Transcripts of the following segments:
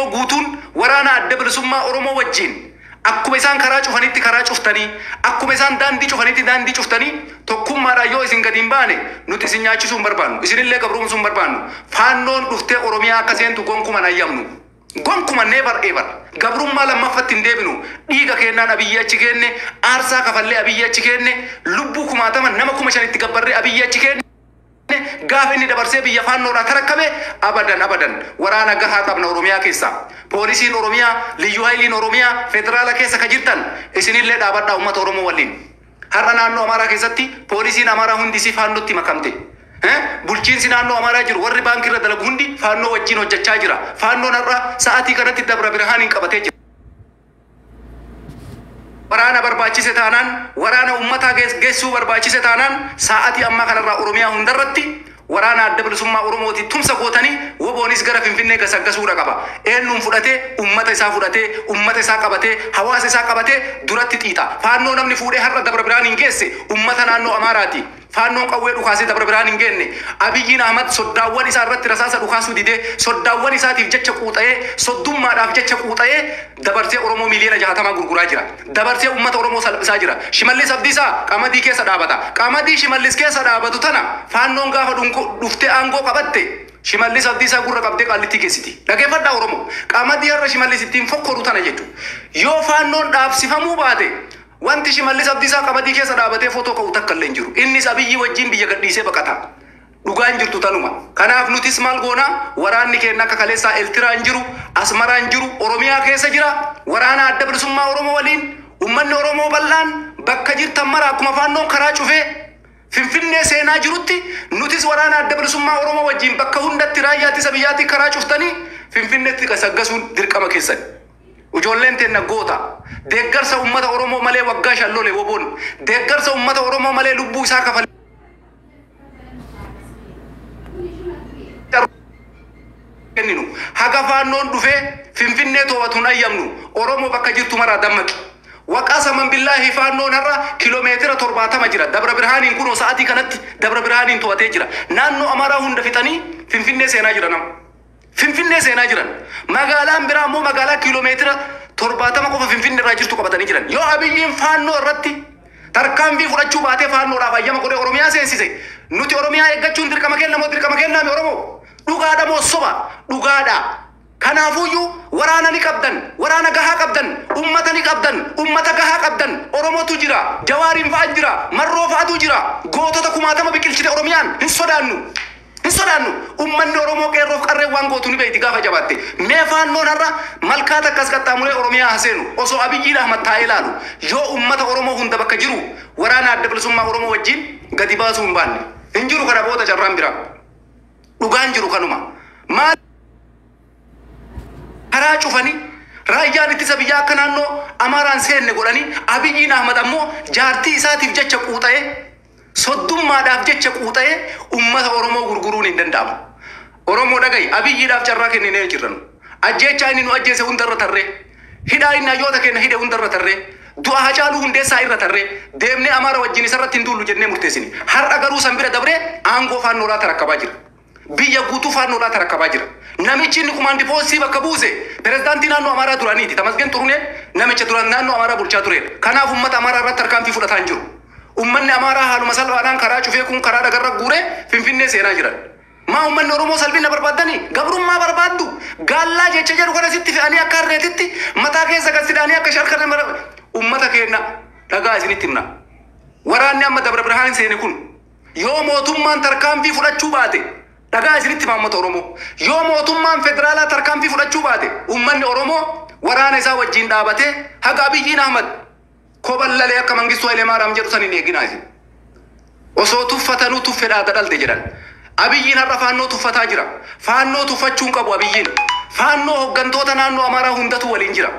Oromoo guutuun waraana Adda Bilisummaa Oromoo wajjin akkuma isaan karaa cufanitti karaa cuftanii, akkuma isaan daandii cufanitti daandii cuftanii, tokkummaadhaan yoo isin gadi hin baane, nuti isin nyaachisuu hin barbaannu, isinillee gabroomsuu hin barbaannu. Faannoon dhuftee Oromiyaa akka seentu gonkuman hayyamnu. Gonkuma, never ever. Gabrummaa lammaffatti hin deebinu. Dhiiga kennaan Abiyyi achi kenne, aarsaa kafallee Abiyyi achi kenne, lubbuu kumaatama nama 5,000tti gabbarree Abiyyi achi kenne. Gaafa inni dabarsee biyya faannoodhaa tarakkabe, abadan abadan. Waraana gahaa qabna Oromiyaa keessa. Poolisiin Oromiyaa, liyyuu haayiliin Oromiyaa, federaala keessa ka jirtan, isinillee dhaabadhaa uummata Oromoo waliin. Har'a naannoo Amaaraa keessatti poolisiin Amaaraa hundi si faannootti makamte. Bulchiinsi naannoo Amaaraa jiru, warri baankii irra dalagu hundi faannoo wajjin hojjechaa jira. Faannoon har'a sa'aatii kanatti Dabra Birhaaniin qabatee jira. Waraana barbaachise taanaan, waraana uummataa geessuu barbaachise taanaan, sa'aatii ammaa kanarraa Oromiyaa hundarratti waraana Adda Bilisummaa Oromooti tumsa gootanii, woboonis gara Finfinnee gasaggasuudha qaba. Eenyuun fudhatee, uummata isaa fudhatee, uummata isaa qabatee, hawaasa isaa qabatee duratti xiixa. Faannoo namni fuudhee har'a Dabra Birhaan geesse uummata naannoo Amaaraati. Faannoon qawwee dhukaasee Dabra Birhaan hin geenne. Abiyyiin Ahmad soddaawwan isaa irratti rasaasa dhukaasuu didee, soddaawwan isaatiif jecha quuxa'ee, soddummaadhaaf jecha quuxa'ee, dabarsee Oromoo miiliyoona 60 gurguraa jira. Dabarsee uummata Oromoo salphisaa jira. Shimallis Abdiisaa qamadii keessa dhaabata. Qamadii Shimallis keessa dhaabatu tana faannoon gaafa dhuftee aangoo qabatte, Shimallis Abdiisaa gurra qabdee Qaallittii geessiti. Dhageeffadhaa Oromoo. Qamadii har'a Shimallis ittiin fokkoru tana jechuudha. Yoo faannoon dhaabsifamuu baate, wanti Shimallis Abdiisaa qamadii keessa dhaabatee footoo ka'u takka illee hin jiru. Innis Abiyyi wajjin biyya gadhiisee baqata. Dhugaan jirtu tanuma. Kanaaf nutis maal goona? Waraanni keenya akka kaleessaa Eeltiraa hin jiru, Asmaraa hin jiru, Oromiyaa keessa jira. Waraana Adda Bilisummaa Oromoo waliin uummanni Oromoo bal'aan bakka jirtan mara, akkuma faannoon karaa cufee Finfinnee seenaa jirutti, nutis waraana Adda Bilisummaa Oromoo wajjin bakka hundatti raayyaa ittisa biyyaatti karaa cuftanii Finfinneetti gasaggasuun dirqama keessani. Ijoolleen teenna goota. Deeggarsa uummata Oromoo malee waggaa 5 lole woboon. Deeggarsa uummata Oromoo malee lubbuu isaa kafalee kenninu. Haga faannoon dhufee Finfinnee to'atu hin ayyamnu. Oromoo bakka jirtu maraa dammaqi. وقسما بالله faannoon har'a kiloomeetira 70 jira. Dabra Birhaaniin kunoo sa'aatii kanatti Dabra Birhaaniin to'atee jira. Naannoo Amaaraa hunda fixanii Finfinnee seenaa jira nama. Finfinnee seenaa jiran. Magaalaan biraa immoo magaalaa kiiloomeetira 70 qofa Finfinnee irraa jirtu qabatanii jiran. Yoo Abiyyiin faannoo irratti tarkaanfii fudhachuu baatee, faannoodhaaf hayyama godhee Oromiyaa seensise, nuti Oromiyaa eeggachuun dirqama kenna moo dirqama kennaami Oromoo? Dhugaadha moo soba? Dhugaadha. Kanaafuyyuu waraana ni qabdan, waraana gahaa qabdan, ummata ni qabdan, ummata gahaa qabdan, Oromotu jira, Jawaariin fa'aa jira, Marroo fa'atu jira, gootota kumaatama biqilchite Oromiyaan. Hin sodaannu. Hin sodaannu. Ummanni Oromoo qeerroof qarreen waan gootu ni beekti gaafa jabaatte. Mee faannoon har'a malkaa takkas qaxxaamuree Oromiyaa haseenu osoo Abiyyiin Ahmad taa'ee ilaalu, yoo ummata Oromoo hunda bakka jiru waraana Adda Bilisummaa Oromoo wajjin gadi baasuu hin baanne, hin jiru kana booda carraan biraa. Dhugaan jiru kanuma. Maal karaa cufanii raayyaan ittisa biyyaa akka naannoo Amaaraan seenne godhanii, Abiyyiin Ahmad ammoo jaartii isaatiif jecha quuxa'ee, soddummaadhaaf jecha quuxa'ee ummata Oromoo gurguruun hin danda'amu. Oromoo dhagayi, Abiyyiidhaaf carraa kenninee jirran. Ajjeechaa inni nu ajjeese hundarra tarree, hidhaa inni hayyoota keenya hidhe hundarra tarree, du'a Hacaaluu Hundeessaa irra tarree, deemnee Amaara wajjin isarratti hin duullu jennee murteessine. Har'a garuu san bira dabree aangoo faannoodhaa tarakkabaa jira. Biyya guutuu faannoodhaa tarakkabaa jira. Namichi inni kumaandi poostii bakka buuse pirezidaantii naannoo Amaaraa duraaniiti. Tamasgeen Xurunee namicha duraan naannoo Amaaraa bulchaa turedha. Kanaaf uummata Amaaraa irratti tarkaanfii fudhataa hin jiru. Uummanni Amaaraa haaluma salphaadhaan karaa cufee, kun karaa dhagarra guuree Finfinnee seenaa jiran. Maa uummanni Oromoo salphina barbaaddanii? Gabrummaa barbaaddu? Gaallaa jecha jedhu kana sitti fe'anii, akka harreetitti mataa keessa gad akka sharkarri mara. Uummata keenya dhagaa, isinitti himna. Waraanni amma Dabra Birhaan seene kun yoo mootummaan tarkaanfii fudhachuu baate, dhagaa, isinitti hima uummata Oromoo. Yoo mootummaan federaalaa tarkaanfii fudhachuu baate, uummanni Oromoo waraana isaa wajjin dhaabatee haga Abiyyiin Ahmad koballalee akka Mangistuu Hayilemaariyaam jedhu san hin eeginaa isin. Osoo tuffatanuu tuffedhaa dadhalte jedhan. Abiyyiin har'a faannoo tuffataa jira. Faannoo tuffachuu hin qabu Abiyyiin. Faannoo hooggantoota naannoo Amaaraa hundatu waliin jira.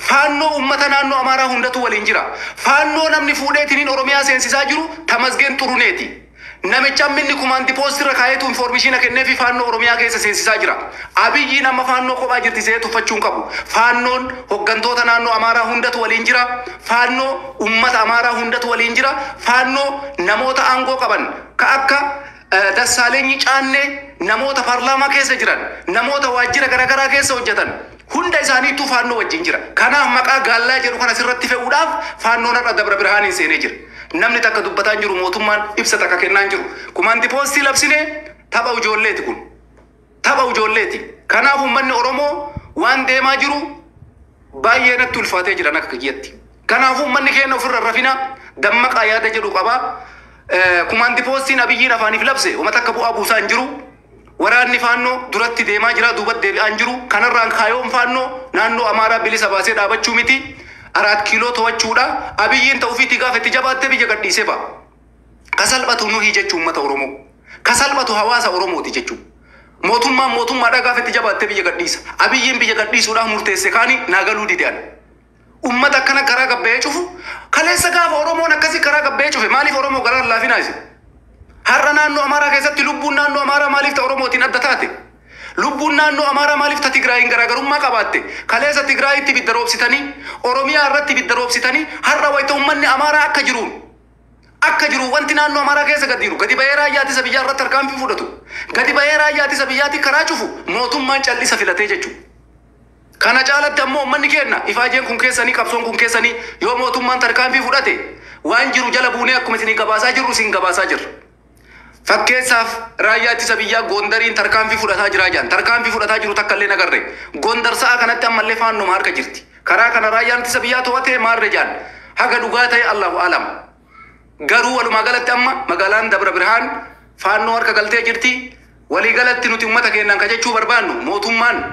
Faannoo uummata naannoo Amaaraa hundatu waliin jira. Faannoo namni fuudheetiniin Oromiyaa seensisaa jiru Tamasgeen Xuruneeti. Namicha amma inni kumaandi poostirra kaayetu information kenneefi faannoo Oromiyaa keessa seensisaa jira. Abiyyiin amma faannoo kophaa jirti se'ee tuffachuu hin qabu. Faannoon hooggantoota naannoo Amaaraa hundatu waliin jira. Faannoo uummata Amaaraa hundatu waliin jira. Faannoo namoota aangoo qaban ka akka Dassaalenyi Caannee, namoota paarlaamaa keessa jiran, namoota waajjira garaagaraa keessa hojjetan Hunda isaaniitu Faannoo wajjin jira. Kanaaf maqaa gaallaa jedhu kana sirratti fe'uudhaaf Faannoon har'a Dabra Birhaaniin seenee jira. Namni takka dubbataa hin jiru, mootummaan ibsa takka kennaa hin jiru. Kumaandi poostii labsinee tapha ijoolleeti kun. Tapha ijoolleeti. Kanaaf uummanni Oromoo waan deemaa jiru baay'ee natti ulfaatee jira akka kiyyatti. Kanaafuu uummanni keenya ofirra rafina dammaqaa yaada jedhu qaba. Kumaandi poostiin Abiyyiin afaaniif labse uummata akka bu'aa buusaa hin jiru. Waraanni Faannoo duratti deemaa jira, duubatti deebi'aa hin jiru. Kanarraan kaayoon Faannoo naannoo Amaaraa bilisa baasee dhaabachuu miti. Araat kiiloo to'achuudha. Abiyyiin ta'uufiitii gaafa itti jabaattee biyya gadhiisee ba'a. Ka salphatu nuhi jechuu uummata Oromoo. Ka salphatu hawaasa Oromooti jechuu. Mootummaan mootummaadhaa gaafa itti jabaattee biyya gadhiisa. Abiyyiin biyya gadhiisuudhaaf murteesse kaani naa galuu dide ani. Uummata akkana karaa gabba'ee cufu kaleessa gaafa Oromoon akkasii karaa gabba'ee cufe maaliif Oromoo garaan laafinaa isin? Har'a naannoo Amaaraa keessatti lubbuun naannoo Amaaraa maaliif ta Oromootiin adda taate? Lubbuun naannoo Amaaraa maaliif ta Tigraayiin garaagarummaa qabaatte? Kaleessa Tigraayitti ibidda roobsitanii, Oromiyaa irratti ibidda roobsitanii, har'a wayita uummanni Amaaraa akka jiruun akka jiru wanti naannoo Amaaraa keessa gadi jiru gadi ba'ee raayyaa ittisa biyyaa irratti tarkaanfii fudhatu. Gadi ba'ee raayyaa ittisa biyyaatti karaa cufu mootummaan callisa filatee jechuudha. Kana caalatti ammoo uummanni keenya ifaajeen kun keessanii qabsoon kun keessanii yoo mootummaan tarkaanfii fudhate waan jiru jala buunee akkuma isinii gabaasaa jirru isin gabaasaa jirra. Fakkeessaaf raayyaa ittisa biyyaa Gondariin tarkaanfii fudhataa jiraa jedhan. Tarkaanfii fudhataa jiru takka illee nagarre. Gondar sa'a kanatti ammallee Faannooma harka jirti. Karaa kana raayyaan ittisa biyyaa to'atee maarre jedhan. Haga dhugaa ta'e Allahu alam. Garuu walumaa galatti amma magaalaan Dabra Birhaan Faannoo harka galtee jirti. Walii galatti nuti uummata keenyaan ka jechuu barbaannu mootummaan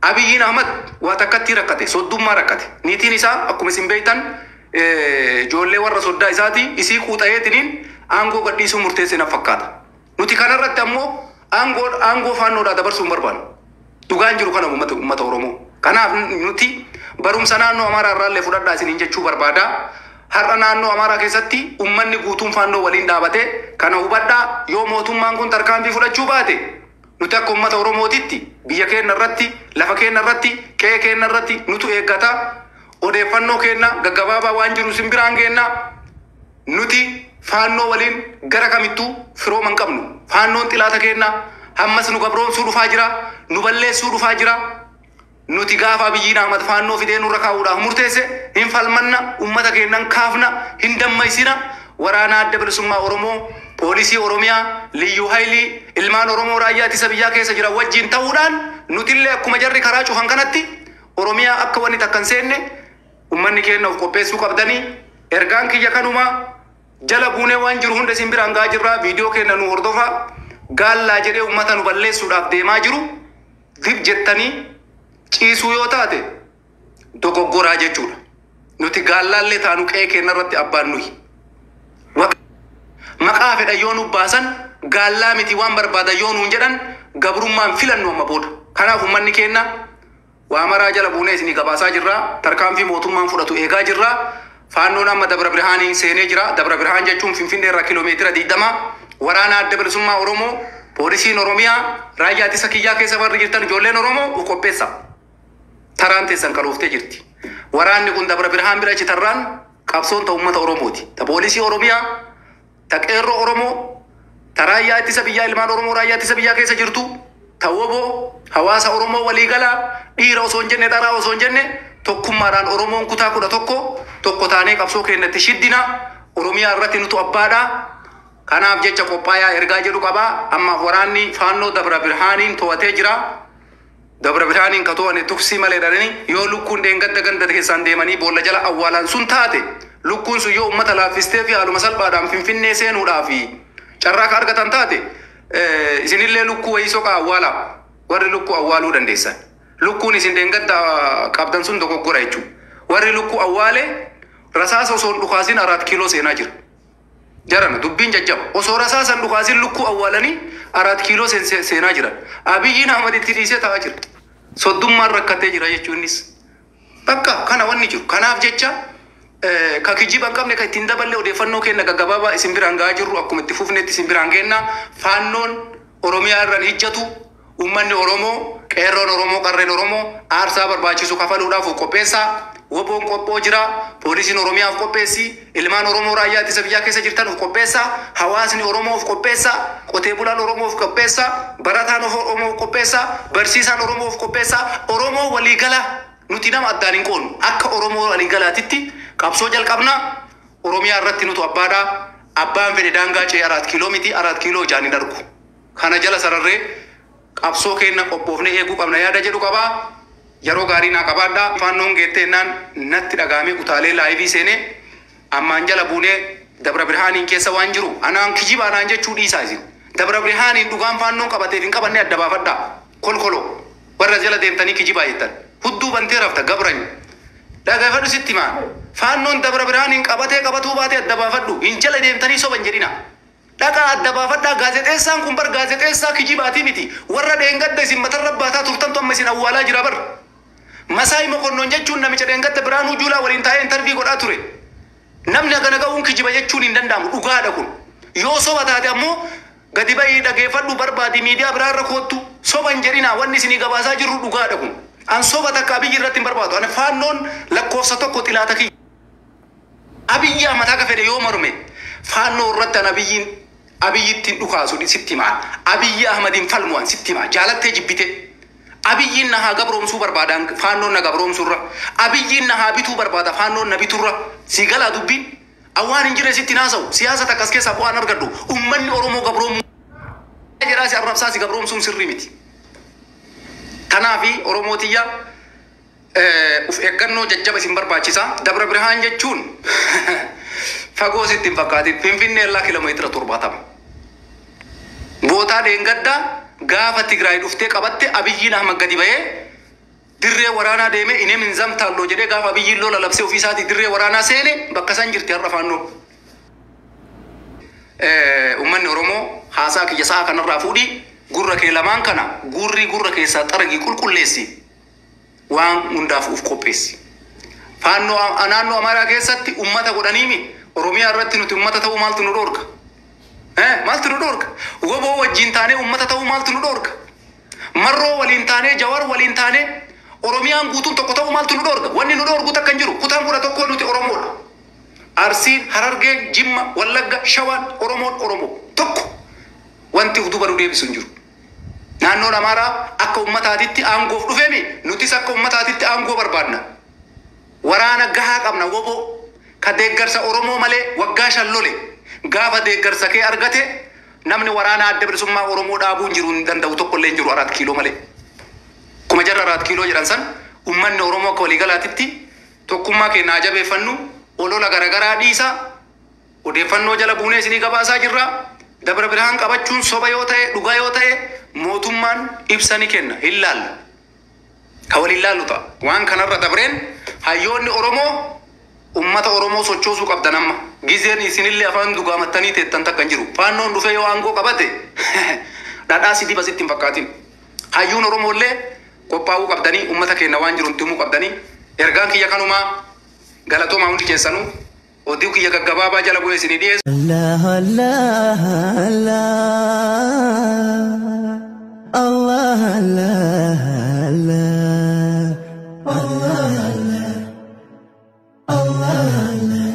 Abiyyiin Ahmad waa takkatti rakkate, soddummaa rakkate. Niitiin isaa akkuma isin beektan ijoollee warra soddaa isaati isii quuxa'eetiniin aangoo gadhiisuu murteesse na fakkaata. Nuti kanarratti ammoo aangoo Faannoodhaa dabarsuu hin barbaannu. Dhugaan jiru kana uummata Oromoo. Kanaaf nuti barumsa naannoo Amaaraa irraallee fudhadhaa isiniin jechuu barbaada. Har'a naannoo Amaaraa keessatti uummanni guutuun Faannoo waliin dhaabate kana hubadhaa. Yoo mootummaan kun tarkaanfii fudhachuu baate nuti akka uummata Oromootitti biyya keenya irratti, lafa keenya irratti, qe'ee keenya irratti nutu eeggata. Odeeffannoo keenya gaggabaabaa waan jiru isin biraan geenna. Nuti Faannoo waliin gara kamittuu firooma hin qabnu. Faannoon xilaata keenya hammas nu gabroomsuu dhufaa jira, nu balleessuu dhufaa jira. Nuti gaafa Abiyyiin Ahmad Faannoo fidee nurra kaa'uudhaaf murteesse hin falmanna, uummata keenyan kaafna, hin dammaysina. Waraana Adda Bilisummaa Oromoo, poolisii Oromiyaa, Liyyuu Haayilii, ilmaan Oromoo raayyaa ittisa biyyaa keessa jiran wajjin ta'uudhaan nutillee akkuma jarri karaa cufan kanatti Oromiyaa akka wanni takka hin seenne uummanni keenya of qopheessuu qabdanii. Ergaan kiyya kanumaa jala buunee waan jiru hunda isin biraan ga'aa jirra. Viidiyoo keenya nu hordofaa. Gaallaa jedhee uummata nu balleessuudhaaf deemaa jiru dib jettanii ciisuu yoo taate dogoggoraa jechuudha. Nuti gaallaallee taanu qe'ee keenya irratti abbaan nuyi. Maqaa fedhan yoo nu baasan gaallaa miti waan barbaadan yoo nuun jedhan gabrummaan filannu amma booda. Kanaaf uummanni keenya waa maraa jala buunee isinii gabaasaa jirra. Tarkaanfii mootummaan fudhatu eegaa jirra. Faannoon amma Dabra Birhaaniin seenee jira. Dabra Birhaan jechuun Finfinnee irraa kiiloomeetira 20. Waraana Adda Bilisummaa Oromoo, poolisiin Oromiyaa, raayyaa ittisa kiyyaa keessa warri jirtan ijoolleen Oromoo of qopheessa. Taraan teessan kalooftee jirti. Waraanni kun Dabra Birhaan bira achi tarraan qabsoon ta uummata Oromooti. Ta poolisii Oromiyaa, ta qeerroo Oromoo, ta raayyaa ittisa biyyaa ilmaan Oromoo raayyaa ittisa biyyaa keessa jirtu, ta woboo hawaasa Oromoo waliigalaa dhiira osoo hin jenne dharaa osoo hin jenne tokkummaadhaan Oromoon kutaa 11 tokko taanee qabsoo keenyatti shiddina. Oromiyaa irratti nutu abbaadha. Kanaaf jecha qophaayaa ergaa jedhu qabaa. Ammaaf waraanni Faannoo Dabra Birhaaniin to'atee jira. Dabra Birhaaniin ka to'ane tuksii malee dhalanii yoo lukkuun dheengadda ganda keessaan deemanii boolla jala awwaalaan sun taate lukkuun sun yoo uummata laaffistee fi haaluma salphaadhaan Finfinnee seenuudhaaf carraa ka argatan taate isinillee lukkuu wayii soqaa awwaalaa warri lukkuu awwaaluu dandeessan. Lukkuun isin dheengadda qabdan sun dogoggora jechuudha. Warri lukkuu awwaale rasaasa osoo hin dhukaasin 4 kiiloo seenaa jira. Jarana dubbiin jajjaba. Osoo rasaasan dhukaasin lukkuu awwaalanii 4 kiiloo seenaa jiran. Abiyyiin Ahmad itti dhiisee taa'aa jira. Soddummaan rakkatee jira jechuun innis. Bakka kana wanni jiru. Kanaaf jecha ka kijiba hin qabne ka ittiin daballe odeeffannoo keenya gaggabaabaa isin biraan ga'aa jirru akkuma itti fufnetti isin biraan geenna. Faannoon Oromiyaa irraan hijjatu uummanni Oromoo, qeerroon Oromoo, qarreen Oromoo aarsaa barbaachisu kafaluudhaaf of qopheessaa. Woboon qophoo jira. Poolisiin Oromiyaaf qopheessi. Ilmaan Oromoo raayyaa ittisa biyyaa keessa jirtan of qopheessa. Hawaasni Oromoo of qopheessa. Qotee bulaan Oromoo of qopheessa. Barataan Oromoo of qopheessa. Barsiisaan Oromoo of qopheessa. Oromoo waliigala nuti nama addaan hin qoonnu. Akka Oromoo waliigalaatitti qabsoo jalqabna. Oromiyaa irratti nutu abbaadha. Abbaan fedhe daangaa ce'ee 4 kiiloo miti 4 kiiloo ijaan hin argu. Kana jala sararree qabsoo keenya qophoofnee eeguu qabna yaada jedhu qabaa. Yeroo gaarii naa qabaadhaa. Faannoon geettee naan natti dhagaamee utaalee laayivii seenee ammaan jala buunee Dabra Birhaaniin keessa waan jiru anaan kijiba anaan jechuu dhiisaa isin. Dabra Birhaaniin dhugaan faannoon qabateef hin qabanne adda baafadhaa. Kolkoloo warra jala deemtanii kijibaa jettan. Hudduu bantee rafta gabranyi. Dhagaafadhu sitti himaa. Faannoon Dabra Birhaaniin qabatee qabatuu baatee adda baafadhu. Hin jala deemtanii soban jedhina. Dhaqaa adda baafadhaa. Gaazexeessaan kun bar gaazexeessaa kijibaatii miti. Warra dheengadda isin matarra baataa turtantu amma isin awwaalaa jira bar. Masaay Mokonnon jechuun namicha dheengadda Biraanuu Juulaa waliin taa'ee intarvii godhaa ture. Namni hagana ga'uun kijiba jechuun hin danda'amu. Dhugaadha kun. Yoo soba taate ammoo gadi bahii dhageeffadhu barbaadi miidiyaa biraarra koottu. Soba hin jedhina wanni isinii gabaasaa jirru dhugaadha kun. An soba takka Abiyyi irratti hin barbaadu. Ani faannoon lakkoofsa tokko xilaata kiyya. Abiyyi Ahmad haga fedhe yoo morme faannoo irratti an Abiyyiin Abiyyitti hin dhukaasu sitti himaa. Abiyyi Ahmadiin falmu an sitti himaa. Jaalattee jibbite. Abiyyiin na haa gabroomsuu barbaada faannoon na gabroomsurra. Abiyyiin na haa bituu barbaada faannoon na biturra. Si galaa dubbiin. Awwaan hin jirre sitti naasa'u. Siyaasa takka as keessaa bu'aan argadhu. Uummanni Oromoo gabroomuu jedhaa si arrabsaa si gabroomsuun sirrii miti. Kanaafi Oromoo tiyya uf eeggannoo jajjaba isin barbaachisa. Dabra Birhaan jechuun fagoo sitti hin fakkaatin. Finfinnee irraa kiiloomeetira 70. Bootaa dheengaddaa gaafa Tigraay dhuftee qabatte Abiyyiin Ahmad gadi bahee dirree waraanaa deemee ineem hin zamtaalloo jedhee gaafa Abiyyiin lola labsee ofii isaatii dirree waraanaa seene bakka san jirti har'a faannoo. Uummanni Oromoo haasaa kiyya sa'a kanarraa fuudhii gurra kee lamaan kana gurri gurra keessaa xaragii qulqulleessi waan hundaaf uf qopheessi. Faannoo naannoo Amaaraa keessatti uummata godhaniimi Oromiyaa irratti nuti uummata ta'uu maaltu nu dhoorga? Maaltu nu dhoorga? Woboo wajjin taanee uummata ta'uu maaltu nu dhoorga? Marroo waliin taanee Jawar waliin taanee Oromiyaan guutuun tokko ta'uu maaltu nu dhoorga? Wanni nu dhoorgu takka hin jiru. Kutaan 11 nuti Oromoodha. Arsiin, Harargeen, Jimma, Wallagga, Shawaan, Oromoon Oromoo tokko. Wanti uf duuba nu deebisu hin jiru. Naannoon Amaaraa akka uummataatitti aangoof dhufeemi nutis akka uummataatitti aangoo barbaadna. Waraana gahaa qabna woboo ka deeggarsa Oromoo malee waggaa 5 lole gaafa deeggarsa kee argate namni waraana adda bilisummaa Oromoo dhaabuu hin jiru hin danda'u tokko illee hin jiru 4 kiiloo malee. Kuma jarra 4 kiiloo jedhan san uummanni Oromoo akka waliigalaatitti tokkummaa keenya haa jabeeffannu olola garagaraa dhiisa odeeffannoo jala buunee isinii gabaasaa jirra. Dabra Birhaan qabachuun soba yoo ta'e dhugaa yoo ta'e mootummaan ibsa ni kenna hin laalla. Ka waliin laallu ta'a. Waan kanarra dabreen hayyoonni Oromoo uummata Oromoo sochoosuu qabdan amma. Gizeen isinillee afaan dugaamattanii teettan takka hin jiru. Faannoon dhufee yoo aangoo qabate dhadhaa si diba sitti hin fakkaatin. Hayyuun Oromoo illee qophaa'uu qabdanii uummata keenya waan jiru himuu qabdanii. Ergaan kiyya kanumaa galatoomaa hundi keessanuu oduu kiyya gaggabaabaa jala bu'ee isinii dhiyeessu. Allah Allah Allah Allah Allah Allah Allah Allah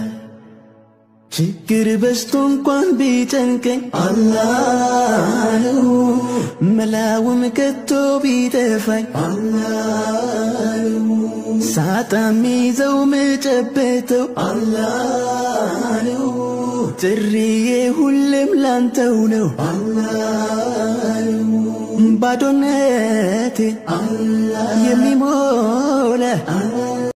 ችግር በዝቶ እንኳን ቢጨንቀኝ አላህ ነው መላውም ከቶ ቢጠፋኝ አላህ ነው ሳጣ ሚይዘው ምጨበጠው አላህ ነው ጥሪዬ ሁሌም ላንተው ነው አላህ ነው ባዶነቴ የሚሞላ